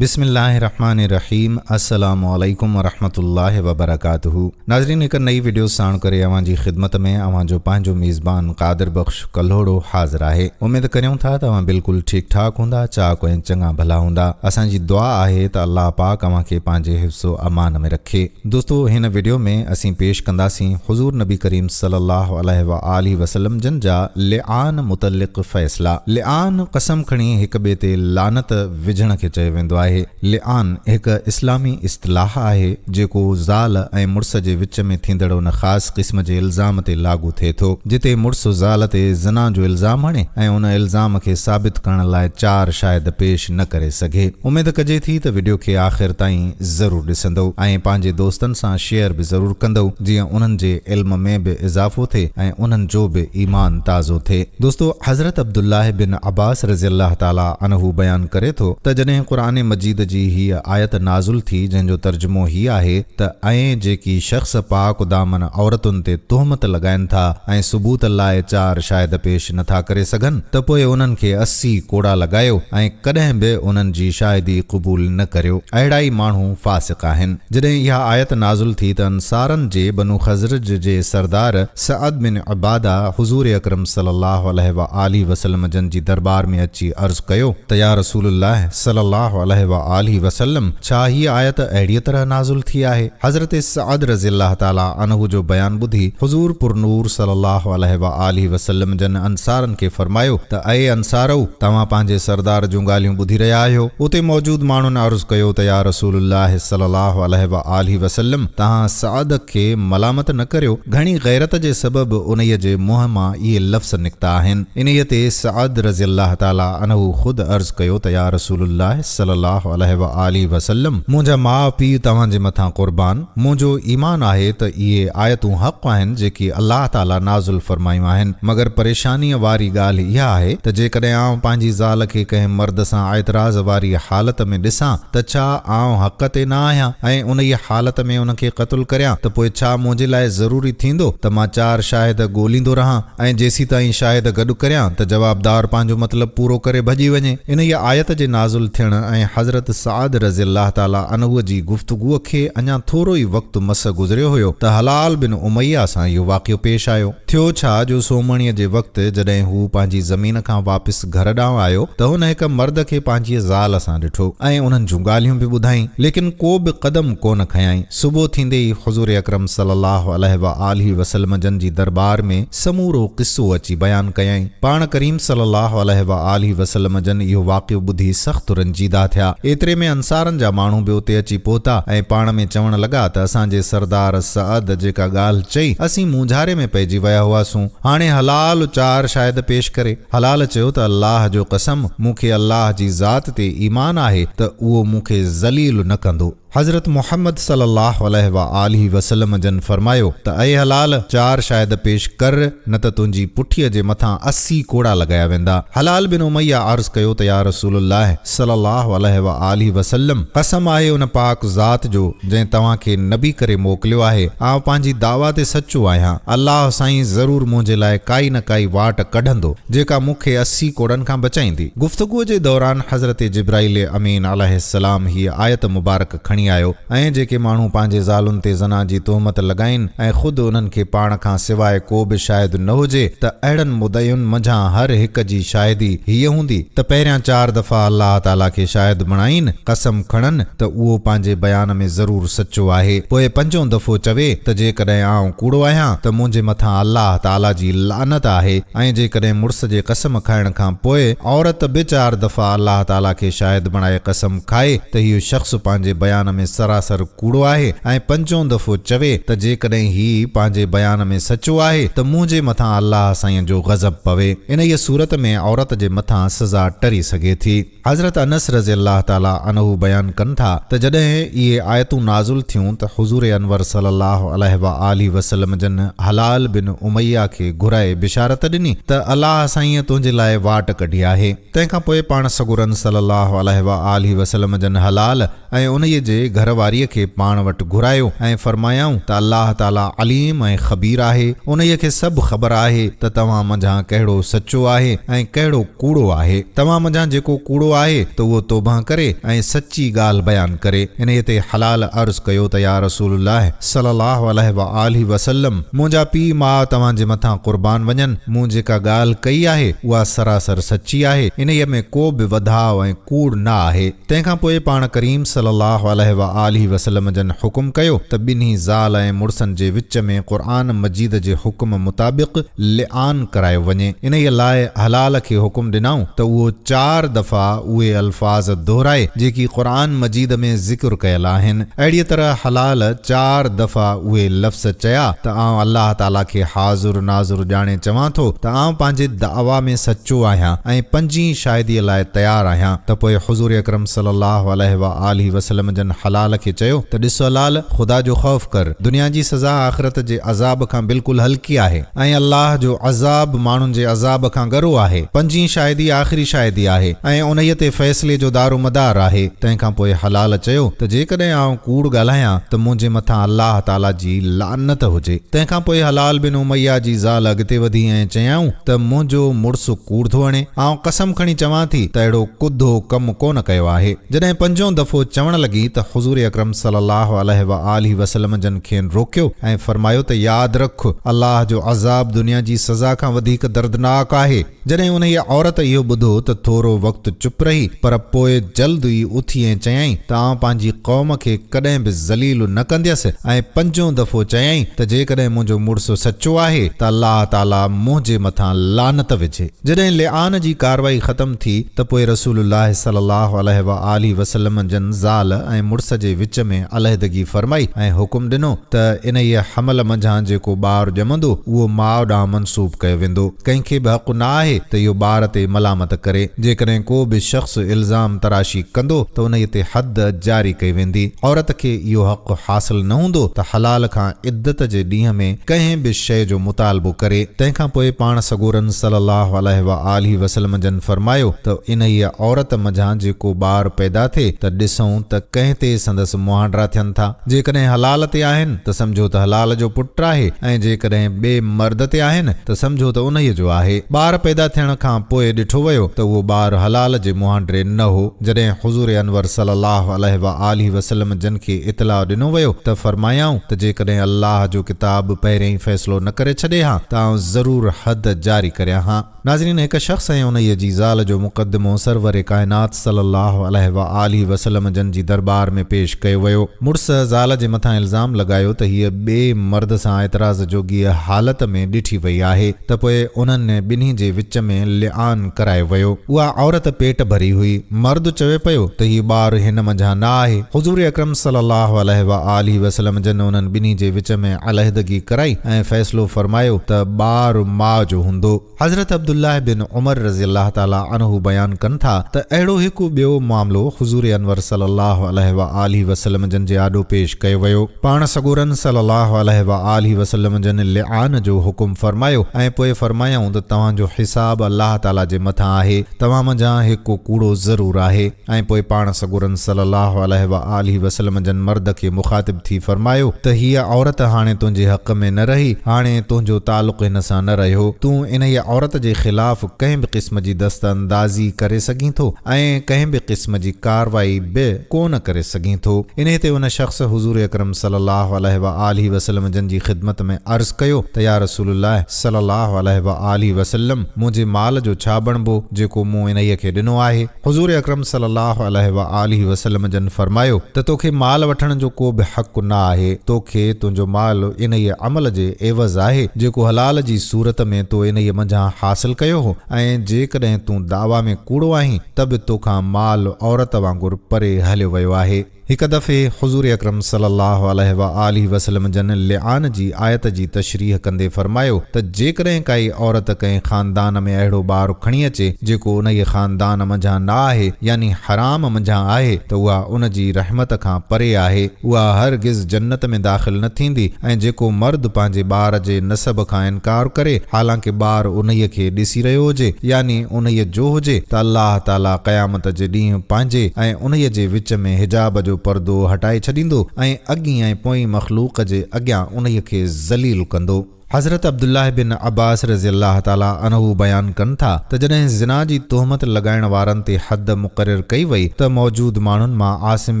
بسم الله الرحمٰن الرحيم السلام عليڪم ورحمة الله وبرڪاته ناظرين هڪ نئي وڊيو ساڻ ڪري اوهان جي خدمت ۾ اوهان جو پنهنجو ميزبان قادر بخش ڪلهوڙو حاضر آهي اميد ڪريون ٿا ته اوهان بلڪل ٺيڪ ٺاڪ هوندا چاڪ ۽ چڱا ڀلا هوندا اسان جي دعا آهي ته الله پاڪ اوهان کي پنهنجي حفظ و امان ۾ رکي دوستو هن وڊيو ۾ اسين پيش ڪنداسين حضور نبي ڪريم صلي الله عليه واٰله وسلم جن جا لعان متعلق فيصلا. لعان قسم کڻي هڪ ٻئي تي لعنت وجهڻ کي چيو ويندو آهي. لعان هڪ اسلامي اصطلاح آهي جيڪو زال ۽ مڙس جي وچ ۾ ٿيندڙ ان خاص قسم جي الزام تي لاڳو ٿئي ٿو جتي مڙس زال تي زنا جو الزام هڻي ۽ ان الزام کي ثابت ڪرڻ لاء چار شاهد پيش نه ڪري سگهي. اميد ڪجي ٿي ته وڊيو کي آخر تائين ضرور ڏسندؤ ۽ پنهنجي دوستن سان شيئر به ضرور ڪندؤ جيئن انهن جي علم ۾ به اضافو ٿئي ۽ انهن جو به ايمان تازو ٿئي. دوستو حضرت عبدالله بن عباس رضي الله تعالٰي عنه بيان ڪري ٿو ته جڏهن قرآن مجيد جي هيء آيت نازل ٿي جنهن جو ترجمو هي آهي ته ۽ جيڪي شخص پاڪ دامن عورتن تي تهمت لڳائن ٿا ۽ ثبوت لاء چار شاهد پيش نه ٿا ڪري سگهن ته پوء انهن کي 80 ڪوڙا لڳايو ۽ ڪڏهن به انهن جي شاهدي قبول نه ڪريو. اهڙا ئي ماڻهو فاسق آهن. جڏهن اها آيت نازل ٿي ته انصارن جي بنو خزرج جي سردار سعد بن عباده حضور اڪرم صلي الله عليه واٰله وسلم جن جي درٻار ۾ اچي عرض ڪيو ته يا رسول الله صلي الله عليه واٰله وسلم ڇا هيء آيت اهڙيء طرح نازل ٿي آهي؟ حضرت سعد رضي الله تعالٰي عنه جو بيان ٻڌي حضور پرنور صلي الله عليه واٰله وسلم جن انصارن کي فرمايو ته اي انصارؤ! توهان پنهنجي سردار جون ڳالهيون ٻڌي رهيا آهيو. اتي موجود ماڻهن عرض ڪيو ته يا رسول الله صلي الله عليه واٰله وسلم! توهان سعد کي ملامت نه ڪريو، گهڻي غيرت جي سبب انهيء جي منهن مان اهي لفظ نڪتا آهن. انهيء تي سعد رضي الله تعالٰي عنه خود عرض ڪيو ته يا رسول الله صلي الله عليه واٰله وسلم! منهنجا ماء پيء توهان جي مٿان قربان، منهنجو ايمان آهي ته اهي آيتون حق آهن جيڪي الله تعاليٰ نازل فرمايون آهن، مگر پريشانيء واري ڳالهه اها آهي ته جيڪڏهن آئون پنهنجي زال کي ڪنهن مرد سان اعتراض واريء حالت ۾ ڏسان ته ڇا آئون حق تي نه آهيان ۽ انهيء حالت ۾ ان کي قتل ڪريان ته پوء ڇا منهنجي لاء ضروري ٿيندو ته مان چار شاهد ڳوليندو رهان ۽ جيسيتائين شاهد گڏ ڪريان ته جوابدار پنهنجو مطلب پورو ڪري ڀڄي وڃي. انهيء آيت جي نازل ٿيڻ ۽ حضرت سعد رضي الله تعالٰي عنه جي گفتگوء کي اڃا ٿورو ئي وقت مس گذريو هيو ته هلال بن اميه سان اهو واقعو پيش آيو. ٿيو ڇا جو سومهڻيء جي وقت جڏهن هو پنهنجي زمين کان واپس گهر ڏانهن آيو ته هن هڪ مرد کي پنهنجيء زال سان ڏٺو ۽ انهن جون ڳالهيون به ٻڌائين ليڪن ڪو به قدم ڪونه کنيائين. صبح ٿيندي ئي حضور اڪرم صلي الله عليه واٰله وسلم جن جي درٻار ۾ سمورو قصو اچي بيان ڪيائين. پاڻ ڪريم صلي الله عليه واٰله وسلم جن اهو واقعو ٻڌي سخت رنجيده ٿيا. ايتري ۾ انصارن جا ماڻهو به اتي اچي پهتا ۽ پاڻ ۾ چوڻ لڳا ته اسان جي سردار سعد جيڪا ڳالهه چئي، اسين مونجهاري ۾ پئجي ويا هئاسون. هاڻي هلال چار شاهد پيش ڪري. هلال چيو ته الله جو قسم مون کي الله جي ذات تي ايمان آهي ته اهو مون کي ذليل نه ڪندو. حضرت محمد صلي الله عليه واٰله وسلم جن فرمايو ته اي هلال! چار شاهد پيش ڪر نه ته تنهنجي پٺيء جي مٿان 80 ڪوڙا لڳايا ويندا. هلال بن اميه عرض ڪيو ته يا رسول الله صلي الله عليه واٰله وسلم! قسم آهي ان پاڪ ذات جو جنهن توهان کي نبي ڪري موڪليو آهي، آئون پنهنجي دعويٰ تي سچو آهيان، الله سائين ضرور منهنجي لاء ڪائي نه ڪائي واٽ ڪڍندو. جيڪا مون کي 80 ڪوڙن کان بچائيندي. گفتگوء جي دوران حضرت جبرائيل امين عليه السلام هيء آيت مبارڪ کڻي آيو، ۽ جيڪي ماڻهو پنهنجي زالن تي زنا جي تهمت لڳائين ۽ خود انهن کي پاڻ کان سواء ڪو به شاهد نه هجي ته اهڙن مدعين منجهان هر هڪ جي شاهدي هيء هوندي ته پهريان چار دفعا الله تعاليٰ کي شاهد بڻائين، قسم کڻن، ته اهو پنهنجي بيان ۾ ضرور سچو آهي. پوء پنجون دفعو چوي ته جيڪڏهن آئون ڪوڙو آهيان ته منهنجي مٿان الله تعاليٰ جي لعنت آهي ۽ جيڪڏهن مڙس جي قسم کائڻ کان پوء عورت به چار دفعا الله تعاليٰ کي شاهد بڻائي قسم کائي ته اهو شخص پنهنجي بيان ۾ سراسر ڪوڙو آهي ۽ پنجون دفعو چوي ته جيڪڏهن هي پنهنجي بيان ۾ سچو آهي ته منهنجي مٿان الله سائين جو غضب پوي. انهيء صورت ۾ عورت جي مٿان سزا ٽري سگهي ٿي. حضرت انس رضي الله تعالٰي عنه بيان ڪن ٿا ته جڏهن اهي آيتون نازل ٿيون ته حضور انور صلي الله عليه واٰله وسلم جن هلال بن اميه کي گهرائي بشارت ڏني ته الله سائينء تنهنجي لاء واٽ ڪڍي آهي. تنهن کان پوء پاڻ سڳورن صلي الله عليه واٰله وسلم جن هلال. ۽ انهيء جي گهر واريء کي پاڻ وٽ گهرايو ۽ فرمايائون ته الله تعاليٰ عليم ۽ خبير آهي، انهيء کي سڀ خبر آهي ته توهان منجهان ڪهڙو سچو آهي ۽ ڪهڙو ڪوڙو آهي. توهان منجهان جيڪو ڪوڙو آهي ته اهو توبهه ڪري ۽ سچي ڳالهه بيان ڪري. انهيء تي حلال عرض ڪيو ته يا رسول الله صلي الله عليه واٰله وسلم! منهنجا پيء ماء توهان جي مٿان قربان وڃن، مون جيڪا ڳالهه ڪئي آهي اها سراسر سچي آهي، انهيء ۾ ڪو به وڌاء ۽ ڪوڙ نه آهي. تنهن کان پوء پاڻ ڪريم صلي الله عليه واٰله وسلم جن حڪم ڪيو ته ٻنهي زال ۽ مڙسن جي وچ ۾ قرآن مجيد جي حڪم مطابق لعان ڪرايو وڃي. انهيء لاء حلال کي حڪم ڏنائون ته اهو چار دفعا اهي الفاظ دهرائي جيڪي قرآن مجيد ۾ ذڪر ڪيل آهن. اهڙيء طرح حلال چار دفعا اهي لفظ چيا ته آئون الله تعاليٰ کي حاضر ناظر ڄاڻي چوان ٿو ته آئون پنهنجي دعويٰ ۾ سچو آهيان ۽ پنجين شاهديء لاء تيار آهيان ته پوء حضور اڪرم صلي الله عليه واٰله وسلم جن حلال کي چيو ته ڏس حلال! خدا جو خوف ڪر، دنيا جي سزا آخرت جي عذاب کان بلڪل هلڪي آهي ۽ الله جو عذاب ماڻهن جي عذاب کان ڳرو آهي، پنجين شاهدي آخري شاهدي آهي ۽ انهيء تي فيصلي جو دارومدار آهي. تنهن کان پوء حلال چيو ته جيڪڏهن آئون ڪوڙ ڳالهايان ته منهنجي مٿان الله تعاليٰ جي لعنت هجي. تنهن کان پوء حلال بن اميه جي زال اڳتي وڌي ۽ چيائون ته منهنجو مڙس ڪوڙ ٿو هڻي. آئون قسم کڻي چوان ٿي ته اهڙو ڪڌو ڪم ڪونه ڪيو آهي. جڏهن پنجون دفعو چوڻ لڳي ته حضور اڪرم صلي الله عليه واٰله وسلم جن کين روڪيو ۽ فرمايو ته ياد رک! الله جو عذاب دنيا جي سزا کان وڌيڪ دردناڪ آهي. جڏهن انهيء عورت اهو ٻڌو ته ٿورو وقت چپ رهي، پر پوء جلد ئي اٿي ۽ چيائين ته آئون پنهنجي قوم کي ڪڏهن به ذليل نه ڪنديس ۽ پنجون دفعو چيائين ته جيڪڏهن منهنجو مڙس سچو آهي ته الله تعاليٰ منهنجي مٿان لعنت وجهي. جڏهن لعان جي ڪارروائي ختم ٿي ته پوء رسول الله صلي الله عليه واٰله وسلم جن زال ۽ مڙس جي وچ ۾ علحدگي فرمائي ۽ حڪم ڏنو ته انهيء حمل منجهان جيڪو ٻار ڄمندو اهو ماء ڏانهن منسوب ڪيو ويندو. ڪنهن کي به حق نه آهي ته اهو ٻار تي ملامت ڪري. جيڪڏهن ڪو به شخص الزام تراشي ڪندو ته انهيء تي حد جاري ڪئي ويندي. عورت کي اهو حق حاصل نه هوندو ته حلال کان عدت جي ڏينهن ۾ ڪنهن به شيء جو مطالبو ڪري. تنهن کان پوء پاڻ سڳورن صلّي اللّٰه عليه واٰله وسلّم جن فرمايو ته انهيء عورت منجهان جيڪو ٻار پيدا ٿئي ته ڏسون ته ڪنهن تي سندس مهانڊا ٿين ٿا. جيڪڏهن حلال تي آهن ته سمجهو ته حلال جو پٽ آهي ۽ جيڪڏهن ٻئي مرد تي آهن ته سمجهو ته انهيء جو آهي. ٻار پيدا ٿيڻ کان پوء ڏٺو ويو ته اهو ٻار حلال جي مهانڊي نه هو. جڏهن حضور انور صلي الله عليه واٰله وسلم جن کي اطلاع ڏنو ويو ته فرمايائون ته جيڪڏهن الله جو ڪتاب پهريائين فيصلو نه ڪري ڇڏي ها ته آئون ضرور حد جاري ڪريان ها. ناظرين هڪ شخص ۽ انهيء جي زال جو مقدمو سرور ڪائنات صلي الله عليه واٰله وسلم جن جي درٻار ۾ پيش ڪيو ويو. مڙس زال جي مٿان الزام لڳايو ته هيء ٻئي مرد سان اعتراض جوڳيء حالت ۾ ڏٺي وئي آهي ته پوء انهن ٻنهي جي وچ ۾ لعان ڪرايو ويو. اها عورت پيٽ ڀري هئي. مرد چوي پيو ته هي ٻار هن منجهان نه آهي. حضور اڪرم صلي الله عليه واٰله وسلم جن انهن ٻنهي جي وچ ۾ علحدگي ڪرائي ۽ فيصلو فرمايو ته ٻار ماء جو هوندو. حضرت عبدالله بن عمر رضي الله تعالٰي عنه بيان ڪن ٿا ته اهڙو هڪ ٻيو معاملو حضور انور صلي الله عليه واٰله وسلم جن جي آڏو پيش ڪيو ويو. پاڻ سڳورن صلي الله عليه واٰله وسلم جن لعان جو حڪم فرمايو ۽ پوء فرمايائون ته توهان جو حساب الله تعالٰي جي مٿان آهي، توهان منجهان هڪ ڪوڙو ضرور آهي. ۽ پوء پاڻ سڳورن صلّي اللّٰه عليه واٰله وسلّم جن مرد کي مخاطب ٿي فرمايو ته هيء عورت هاڻي تنهنجي حق ۾ نه رهي، هاڻي تنهنجو تعلق هن سان نه رهيو، تون انهيء عورت جي خلاف ڪنهن به قسم جي دست اندازي ڪري سگهين ٿو ۽ ڪنهن به قسم جي ڪارروائي به ڪونه ڪري سگهين ٿو. انهيء تي ان شخص حضور اڪرم صلّي اللّٰه عليه واٰله وسلّم جن جي خدمت ۾ عرض ڪيو ته يا رسول الله صلّي اللّٰه عليه واٰله وسلّم منهنجي مال جو ڇا بڻبو جيڪو مون انهيء کي ڏنو آهي؟ حضور اڪرم صلي الله عليه واٰله وسلم جن فرمايو ته توکي مال وٺڻ جو ڪو به حق نه آهي، توکي تنهنجو مال انهيء عمل جي عيوض آهي جيڪو حلال جي صورت ۾ تو انهيء منجهان حاصل ڪيو هو ۽ جيڪڏهن تون دعويٰ ۾ ڪوڙو آهين ته به توکان مال عورت وانگر پري هليو ويو آهي. هڪ دفعي حضور اڪرم صلي الله عليه واٰله وسلم جن لعان جي آيت جي تشريح ڪندي فرمايو ته جيڪڏهن ڪائي عورت ڪنهن خاندان ۾ اهڙو ٻار کڻي اچي جيڪو انهيء خاندان منجهان نه آهي يعني حرام منجهان آهي ته اها ان جي رحمت کان پري آهي اها هرگز جنت ۾ داخل نه ٿيندي ۽ جيڪو مرد پنهنجي ٻار جي نسب کان انڪار ڪري حالانڪه ٻار انهيء کي ڏسي رهيو هجي يعني انهيء جو هجي ته الله تعاليٰ قيامت جي ڏينهن پنهنجي ۽ انهيء جي وچ ۾ حجاب جو جو پردو هٽائي ڇڏيندو ۽ اڳين ۽ پوئين مخلوق جي اڳيان انهيء کي ذليل ڪندو. حضرت عبدالله بن عباس رضي الله تعالٰي عنه بيان ڪن ٿا ته جڏهن زنا جي تهمت لڳائڻ وارن تي حد مقرر ڪئي وئي ته موجود ماڻهن مان عاصم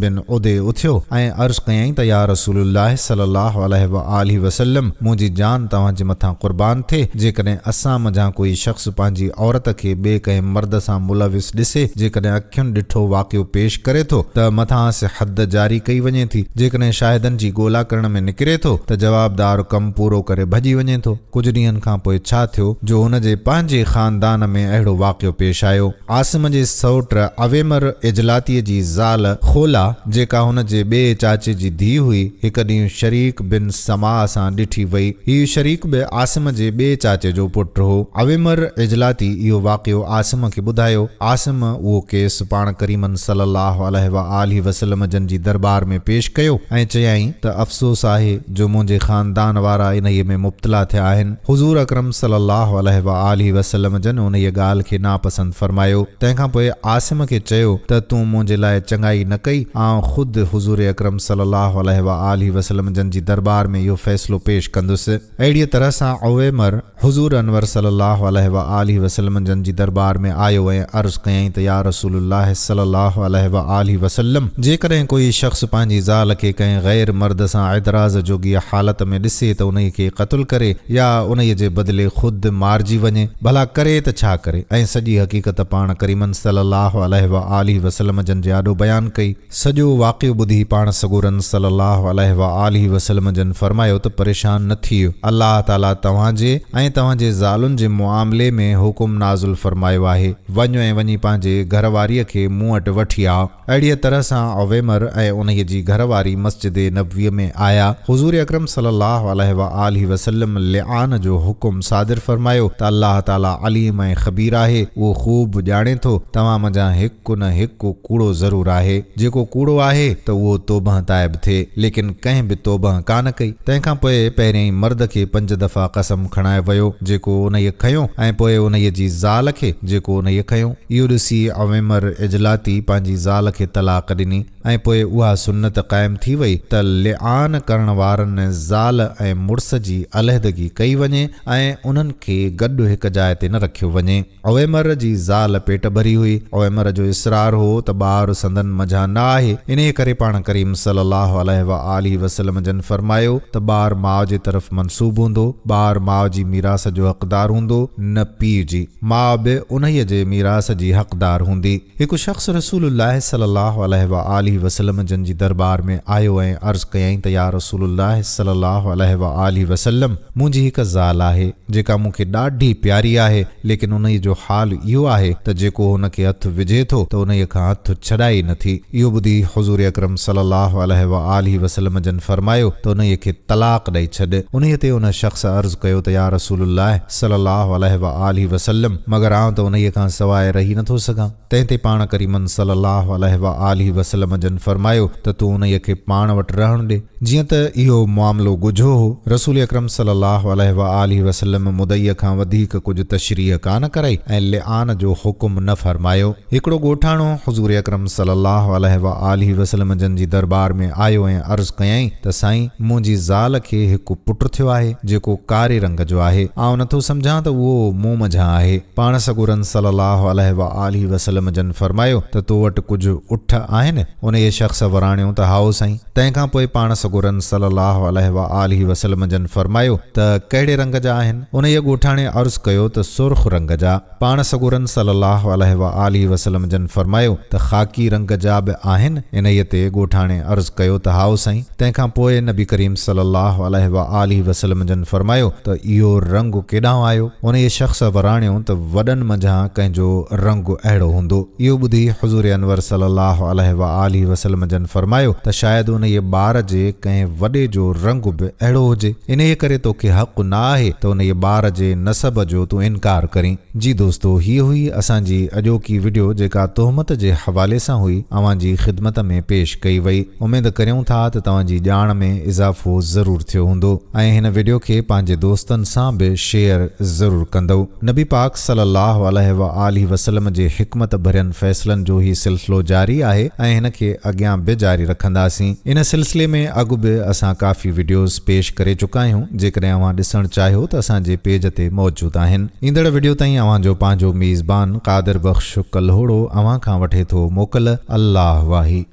بن عدي اٿيو ۽ عرض ڪيائين ته يا رسول الله صلي الله عليه واٰله وسلم منهنجي جان توهان جي مٿان قربان ٿئي جيڪڏهن اسان منجهان ڪوئي شخص پنهنجي عورت کي ٻئي ڪنهن مرد سان ملوث ڏسي جيڪڏهن اکين ڏٺو واقعو پيش ڪري ٿو ته مٿانئس حد جاري ڪئي وڃي ٿي، جيڪڏهن شاهدن جي ڳولا ڪرڻ ۾ نڪري ٿو ته جوابدار ڪم پورو ڪري ڀڄي وڃي ٿو. ڪجهه ڏينهن کان پوء ڇا ٿيو جو هن جي پنهنجي خاندان ۾ اهڙو واقعو پيش آيو. عاصم جي سئوٽ عويمر عجلاتيء جي زال خوله، جيڪا هن جي ٻئي چاچي جي ڌيء هئي، هڪ ڏينهن شريڪ بن سماع سان ڏٺي وئي. هيء شريڪ به عاصم جي ٻئي چاچي جو پٽ هو. عويمر عجلاتي اهو واقعو عاصم کي ٻڌايو. عاصم اهو ڪيس پاڻ ڪريمن صلّي اللّٰه عليه واٰله وسلّم جن جي درٻار ۾ پيش ڪيو ۽ چيائين ته افسوس آهي جو منهنجي خاندان وارا انهيء ۾ مبتلا ٿيا آهن. حضور اڪرم صلّي اللّٰه عليه واٰله وسلّم جن انهيء ڳالهه کي ناپسند فرمايو. تنهن کان پوء عاصم کي چيو ته تون منهنجي لاء چڱائي نه ڪئي، آئون خود حضور اڪرم صلّي اللّٰه عليه واٰله وسلّم جن جي درٻار ۾ اهو فيصلو پيش ڪندس. اهڙيء طرح سان عويمر حضور انور صلي الله عليه واٰله وسلم جن جي درٻار ۾ آيو ۽ عرض ڪيائين ته يا رسول الله صلي الله عليه واٰله وسلم! جيڪڏهن ڪوئي شخص پنهنجي زال کي ڪنهن غير مرد سان اعتراض جوڳيء حالت ۾ ڏسي ته انهيء کي قتل ڪري يا انهيء جي بدلي خود مارجي وڃي، ڀلا ڪري ته ڇا ڪري؟ ۽ سڄي حقيقت پاڻ ڪريمن صلي الله عليه واٰله وسلم جن جي آڏو بيان ڪئي. سڄو واقعو ٻڌي پاڻ سڳورن صلّي اللّٰه عليه واٰله وسلّم جن فرمايو ته پريشان نه ٿيء، الله تعاليٰ توهان جي ۽ توهان جي زالن جي معاملي ۾ حڪم نازل فرمايو آهي، وڃ ۽ وڃي پنهنجي گهر واريء کي مون وٽ وٺي آء. اهڙيء طرح سان عويمر ۽ انهيء جي گهر واري مسجد نبويء ۾ آيا. حضور اڪرم صلّي اللّٰه عليه واٰله وسلّم لعان جو حڪم صادر فرمايو ته الله تعاليٰ عليم ۽ خبير آهي، اهو خوب ڄاڻي ٿو، توهان منجهان هڪ نه هڪ ڪوڙو ضرور آهي. جيڪو ڪوڙو آهي ته اهو توبهه تائب ٿئي. ليڪن ڪنهن به توبهه ڪانه ڪئي. تنهن کان پوء پهريائين مرد کي پنج دفعا قسم کڻايو ويو، جيڪو انهيء کنيو ۽ پوء انهيء جي زال کي، جيڪو انهيء کنيو. اهو ڏسي عويمر عجلاتي پنهنجي زال کي طلاق ڏني ۽ پوء اها سنت قائم ٿي وئي ته لعان ڪرڻ وارن زال ۽ مڙس جي علحدگي ڪئي وڃي ۽ انهن کي گڏ هڪ جاء تي نه رکيو وڃي. عويمر جي زال پيٽ ڀري هئي. عويمر جو اصرار هو ته ٻار سندن منجهان نه آهي، انهيء ڪري پاڻ ڪريم صلي الله عليه واٰله وسلم جن فرمايو ته ٻار ماء جي طرف منسوب هوندو، ٻار ماء جي ميراث جو حقدار هوندو نه پيء جي، ماء به انهيء جي ميراث جي حقدار هوندي. هڪ شخص رسول الله صلي الله عليه واٰله وسلم جن جي درٻار ۾ آيو ۽ عرض ڪيائين ته يا رسول الله صلي الله عليه واٰله وسلم! منهنجي هڪ زال آهي، جيڪا مون کي ڏاڍي پياري آهي، ليڪن انهيء جو حال اهو آهي ته جيڪو هن کي هٿ وجهي ٿو ته انهيء کان هٿ ڇڏائي نه ٿي. اهو ٻڌي حضور اڪرم صلي الله عليه واٰله وسلم جن فرمايو ته انهيء کي طلاق ڏئي ڇڏ. انهيء تي ان شخص عرض ڪيو ته يا رسول الله صلي الله عليه واٰله وسلم! مگر آئون ته انهيء کان سواء رهي نه ٿو سگهان. تنهن تي پاڻ ڪريمن صلّي اللّٰه عليه واٰله وسلّم جن فرمايو ته تون انهيء کي پاڻ وٽ رهڻ ڏي. جيئن ته اهو معاملو ڳجهو هو، رسول اڪرم صلّي اللّٰه عليه واٰله وسلّم مدعيء کان وڌيڪ ڪجهه تشريح ڪانه ڪرائي ۽ لعان جو حڪم نه فرمايو. هڪڙو ڳوٺاڻو حضور اڪرم صلّي اللّٰه عليه واٰله وسلّم جن جي درٻار ۾ آيو ۽ عرض ڪيائين ته سائين! منهنجي زال کي هڪ پٽ ٿيو آهي، جيڪو ڪاري رنگ جو آهي. آئون نٿو سمجهان ته اهو مون منجهان آهي. پاڻ سڳورن صلّي اللّٰه عليه واٰله وسلّم جن فرمايو ته تو وٽ ڪجهه اٺ آهن؟ انهيء شخص وراڻيو ته هائو سائين. تنهن کان پوء پاڻ سڳورن صلّي اللّٰه عليه واٰله وسلّم جن فرمايو ته ڪهڙي رنگ جا آهن؟ انهيء ڳوٺاڻي عرض ڪيو ته سرخ رنگ جا. پاڻ سڳورن صلّي اللّٰه عليه واٰله وسلّم جن فرمايو ته خاڪي رنگ جا به آهن؟ انهيء تي ڳوٺاڻي عرض ڪيو ته هائو سائين. تنهن کان پوء نبي ڪريم صلّي اللّٰه عليه واٰله وسلّم جن فرمايو ته اهو رنگ ڪيڏانهن آيو؟ انهيء شخص وراڻيو ته وڏن منجهان ڪنهن جو رنگ اهڙو هوندو. اهو ٻڌي حضور انور صلّي اللّٰه عليه واٰله وسلّم جن فرمايو ته شايد انهيء ٻار جي ڪنهن وڏي جو رنگ به اهڙو هجي. انهيء ڪري توکي حق نه آهي ته انهيء ٻار جي نسب جو تون انڪار ڪرين. جي دوستو هيء هئي اسان جي اڄوڪي وڊيو جيڪا تهمت جي حوالي سان هئي اوهان جي خدمت ۾ پيش ڪئي وئي. اميد ڪريون ٿا ته توهان جي ڄاڻ ۾ اضافو ضرور ٿيو هوندو ۽ هن وڊيو کي پنهنجي دوستن سان به شيئر ضرور ڪندؤ. نبي پاڪ صلي الله عليه واٰله وسلم جي حڪمت ڀرين فيصلن جو هي سلسلو جاري آهي ۽ هن کي اڳيان به جاري رکنداسين. ان سلسلي ۾ اڳ به اسان ڪافي وڊيوز پيش ڪري چڪا آهيون جيڪڏهن اوهان ڏسڻ چاهيو ته اسان جي پيج تي موجود آهن. ايندڙ وڊيو تائين اوهان جو پنهنجو ميزبان قادر بخش ڪلهوڙو اوهان کان وٺي ٿو موڪل. الله واهي.